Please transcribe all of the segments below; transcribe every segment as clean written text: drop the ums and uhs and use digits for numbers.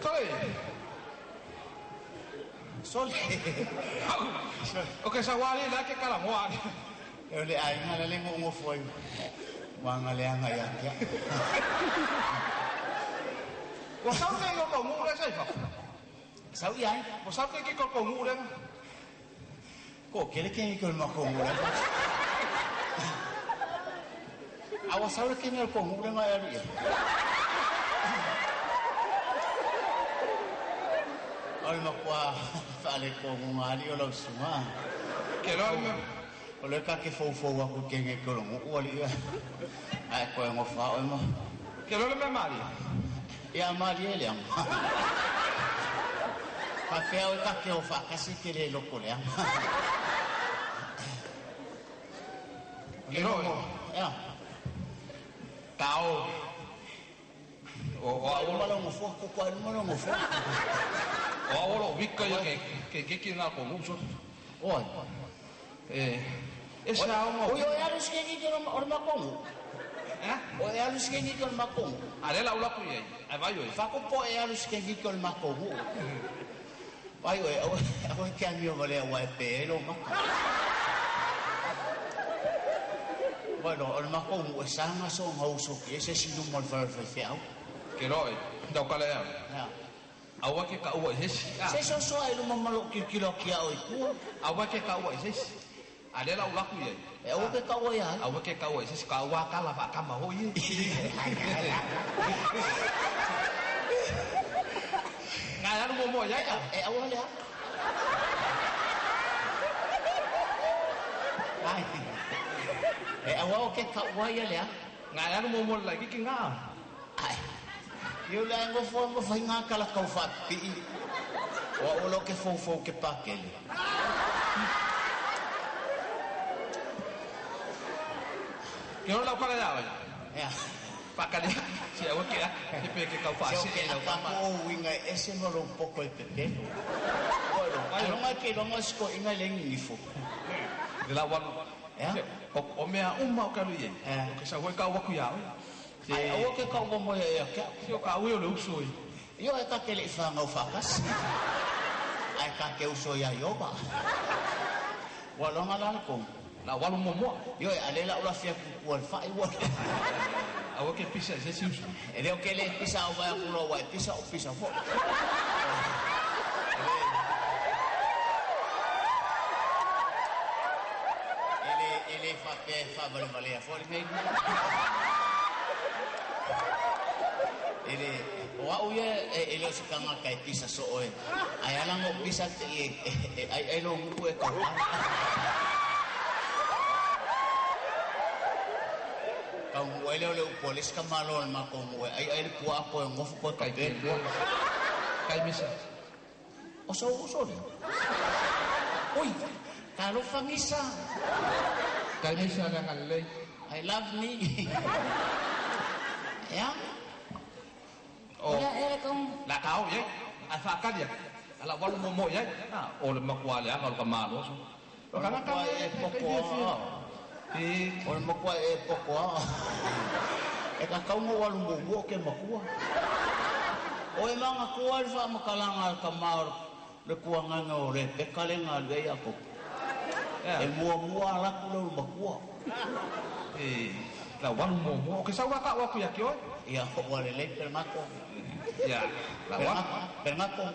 Sole. Sole. O ke sawali la ke kala moa. E le aiga la le ngogofo ai. Wanga le anga ia kia. Ua sau ke ko ko ngu le sai fa. Sau ia. Ua sau ke ko ko ngu le. Ko kele ke ko ma ko ngu le. Awa sau le ke ne ko ngu le ngai alu ia. Oi ma kwa fale ko ngu ngali o lau sunga. Ke lo me. O le ka ke fofo wa ku ke nge ko ngu o li ia. Ai ko ngo fa o mo. Ke lo le me mali. Ia mali ele am. Pa pea o ka ke o fa kasi ke le loko le am. Ke lo. Ia. Tao. O o malo ngo fo ko ko malo ngo fo. O olo wika ia ke ke na ko ngu so. Oi. E sa o Oi o alu ske ni ko o ma kongu. Eh? O alu ske ni ko ma kongu. Ale la ula ku ia. Ai vai oi. Fa ko po e alu ske ni ko ma kongu. Vai oi o o ke ami o vale o e pe lo ma. Bueno, o ma kongu e sanga so ngau so ke se sinu mo fa fa fa au. Ke lo e. Dau kala ia. Ya. Aua ke ka ua i sesi. Se so so ai lo malo kilo kia o ku. Aua ke ka ua i sesi. Ale la ula ku ia. E o ke ka ua ia. Aua ke ka ua i sesi ka ua kala fa kama ho i. Ngai alu mo mo ia. E aua le. Ai. E aua o ke ka ua ia le. Ngai alu mo mo la ki ki ngā. Ai. Iu le ngo fo mo fai ngā kala kau fa pi. O o lo ke fo fo ke pakele. Ke ora kala ia oi. Ya. Pakale. Se aua ke ke pe ke kau fa Se o se ke e lau ka kama. ko winga e se mo lo poko e pepe. Bueno, ai longa ke longa sko inga le ngifo. Le la walu. Ya. O mea uma o kalu ia. O ke sa hoi ka waku ia oi. Se Ai aua ke ka ua mo ia kia. se o ka ui o le uso i. Io e ka ke le whangau whakas. Ai ka ke uso ia ioba. Wa longa la ko. La walu mo moa. Io e ale la ula fia ku ku al fai wa. Aua ke pisa se si uso. E leo ke le pisa o vai ku lo wa pisa o pisa fo. Ele fa pe fa vale vale fo le mei. Ele o au ia ele o se kanga kai pisa so oe. Ai ala ngo pisa te e ai ai lo ngu e ka. Kau ngu ele o le polis ka malo ma ko ngu ai ai le pua ko ngofu ko ka pe. Kai misa. O so o so le. Oi, ka lo fangisa. Kai misa le ngalei. I love me. Ya. O Ia ele kong la kau ye. Ai fa kalia. Ala walu mo mo ye. O le makua le anga o ka malo so. O le makua e pokoa. E O le makua e pokoa. E ka kaunga walu mo mo ke makua. O e manga kua le wha makalanga al ka maor le kuanganga o le pekalenga le ia ko. E mua mua alaku le makua. E la walu mo mo. O ke sau ka waku ia ki oi. Ia o le le per mako. Ya, la walu. Per mako.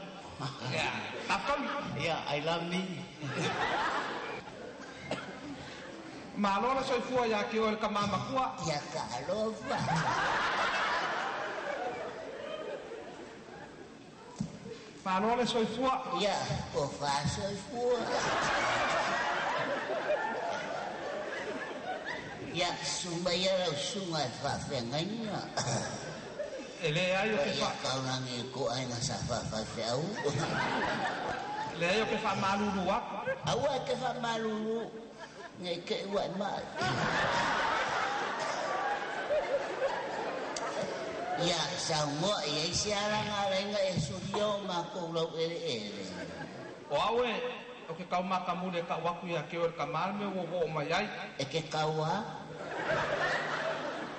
Ya, takam. Ia, I love me. Malo la soifua ia ki oi ka mama kua. Ia ka alofa. Malo le soifua. Ia o fa soifua. Ia sumba ia lau sunga e whawhengaina. E le ai o ke Ia fa kaurangi ko ai ngā sa whawhai au. Le ai o ke fa malulu aku. Aua e ke wha malulu ngai ke ua e mai. Ia saungoa ia isi alanga alainga e surio ma kou lau ele ele. O au e o ke kau makamule ka waku ia ke o ka malme o wo o mai ai. E ke kaua.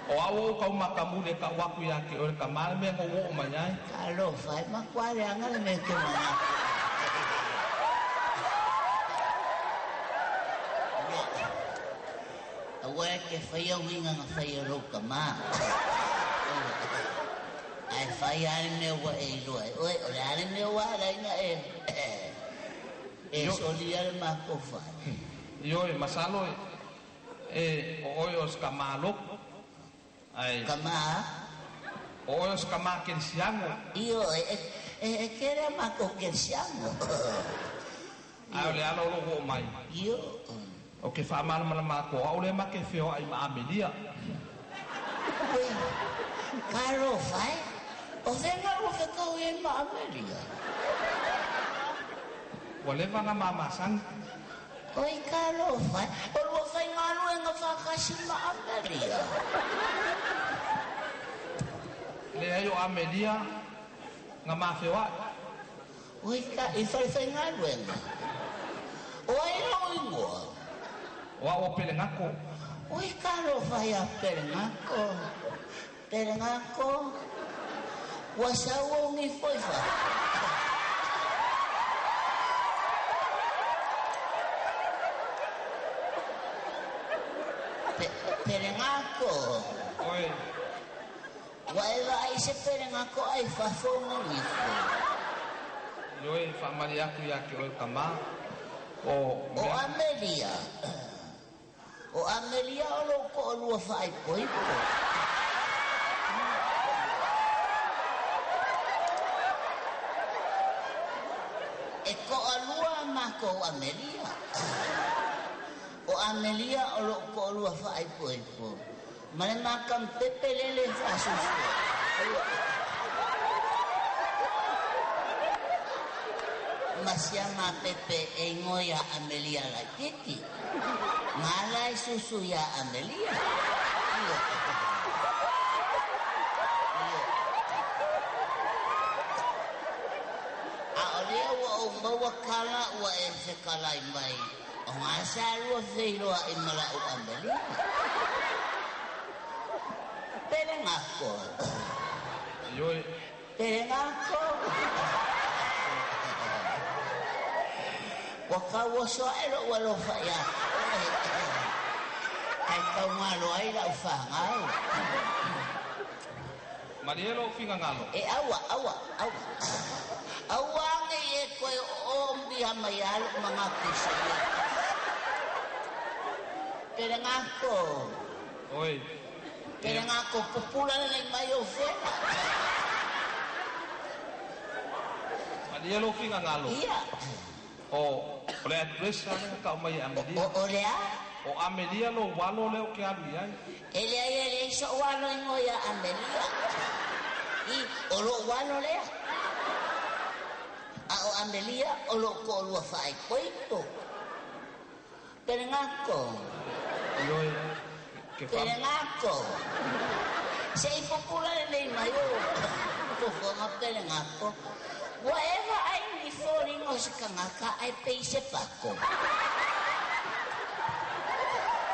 O au o kau makamuli e ka waku ia ke o le kamale mea ngo o mai ai. Talofa e makuā leaga le mea e te manatu. Ia, aua e te faia uiga na fai e lou tamā. Ae fai lava le mea ua e iloa ai oe, o le a le mea ua ala ai ona e solia le matou fale? Ioe, masalo e o oe o se kamā lotu. Ae Kamā? O oe o se kamā kerisiano. Ioe, e tele a matou kerisiano. Ae o le ala o lou oo mai. Io. O ke faamalamalama atu o au lea ma ke feoai ma Amelia. Ui, talofa e, o fea ua fetaui ai ma Amelia? Ua leva ona mamasani. Oi, talofa e, o lua faigaluega faatasi ma Amelia. Leai o Amelia na ma feoai. Oi, ka, i fale faigaluega. O ai lou igoa? O au o Pelegako. Oi, talofa iā Pelegako. Pelegako, ua sau ou nifo i fafo. Pelegako. Oi. Ua e vaai i se Pelegako ae i fafo ona nifo. Ioe, faamalie atu ia te oe tamā. O O mea. Amelia. O Amelia o lou toalua faaipoipo. E toalua a matou Amelia. O Amelia o lou toalua faaipoipo. Ma le makampepe lele e faasusu ai. Ma sia mapepe e igoa iā Amelia laitiiti. Ga la e susu iā Amelia. Ioe. Ioe. A o lea ua ou maua tala ua e fetalai mai, o ga sa lua feiloai ma la'u Amelia. Pelegako. Ioe. Pelegako. Ua tauoso aʻe loʻu alofa iā oe, ae taugalo ai lau fagau. Malie lou finagalo. E aua, aua, aua. Aua nei e toe oombia mai lava loʻu manatu i seia aso. Pelegako. Oi. Pelegako, pupula lelei mai ou fela. Malie lou finagalo. Ia. O le address lea na tau mai e Amelia. O le a? O Amelia lou alo lea ou te alu i ai. E leai e leai soʻu alo igoa iā Amelia. I, o loʻu alo lea. A o Amelia o loʻu toalua faaipoipo. Pelegako. Ioe, ke fa. Pelegako. Se i pupula lelei mai ou fofoga Pelegako. Ua e vaai i ni foliga o se tagata ae pei se pako.